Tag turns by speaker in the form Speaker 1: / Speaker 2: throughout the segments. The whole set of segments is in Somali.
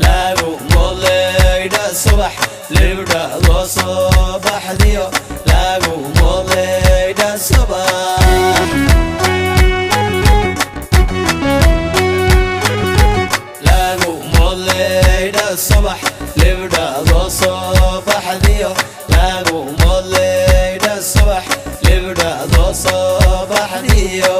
Speaker 1: Lagu moleydha subax libdhado soo baxdiyo, lagu moleydha subax, lagu moleydha subax libdhado soo baxdiyo, lagu moleydha subax libdhado soo baxdiyo.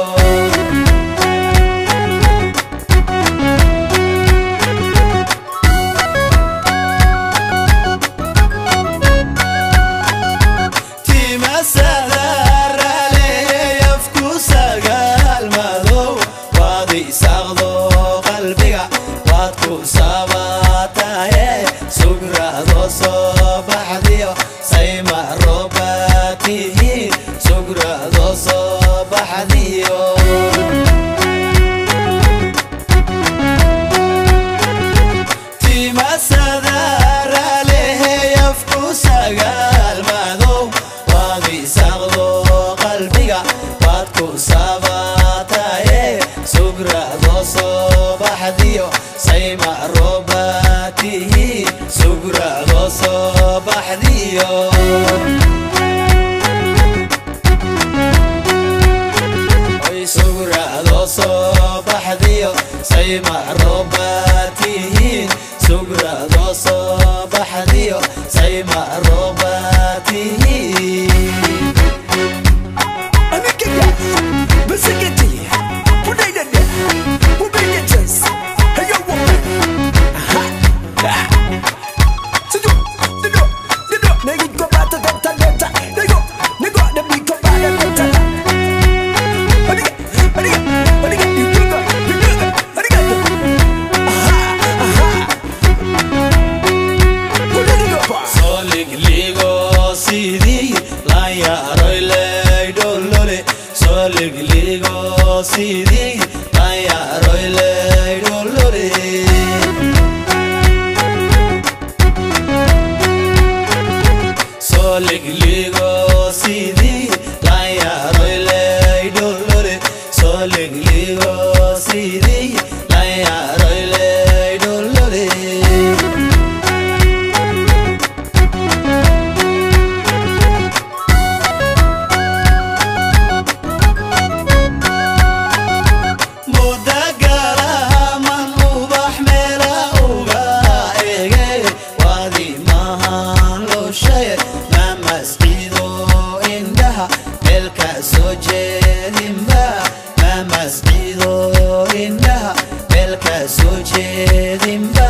Speaker 1: Timasadaraleeyafku sagaal madow waad isaqdo qalbiga waad ku sabataye, sugrado soo baxdiyo sayma roobatihiin, sugrado soo baxdiyo. Timasadaraleeyafku sagaal madow waad isaqdo qalbiga waad ku sabataye, sugrado soo baxdiyo sayma roobatihiin, sugrado soo baxdiyo. Oy sugrado soo baxdiyo sayma roobatihiin, sugrado soo baxdiyo sayma roobatihiin. Soligligo sidii layaroyleydholole, soligligo sidii layaroyleydholole. Soligligo sidii layaroyleydholole, soligligo sidii layaroyleydholole. Mudagalaman ubax meela uga ege waadi mahan loo shaye, mamascido indhaha meelka soo jeedinba, mamascido indhaha meelka soo jeedinba.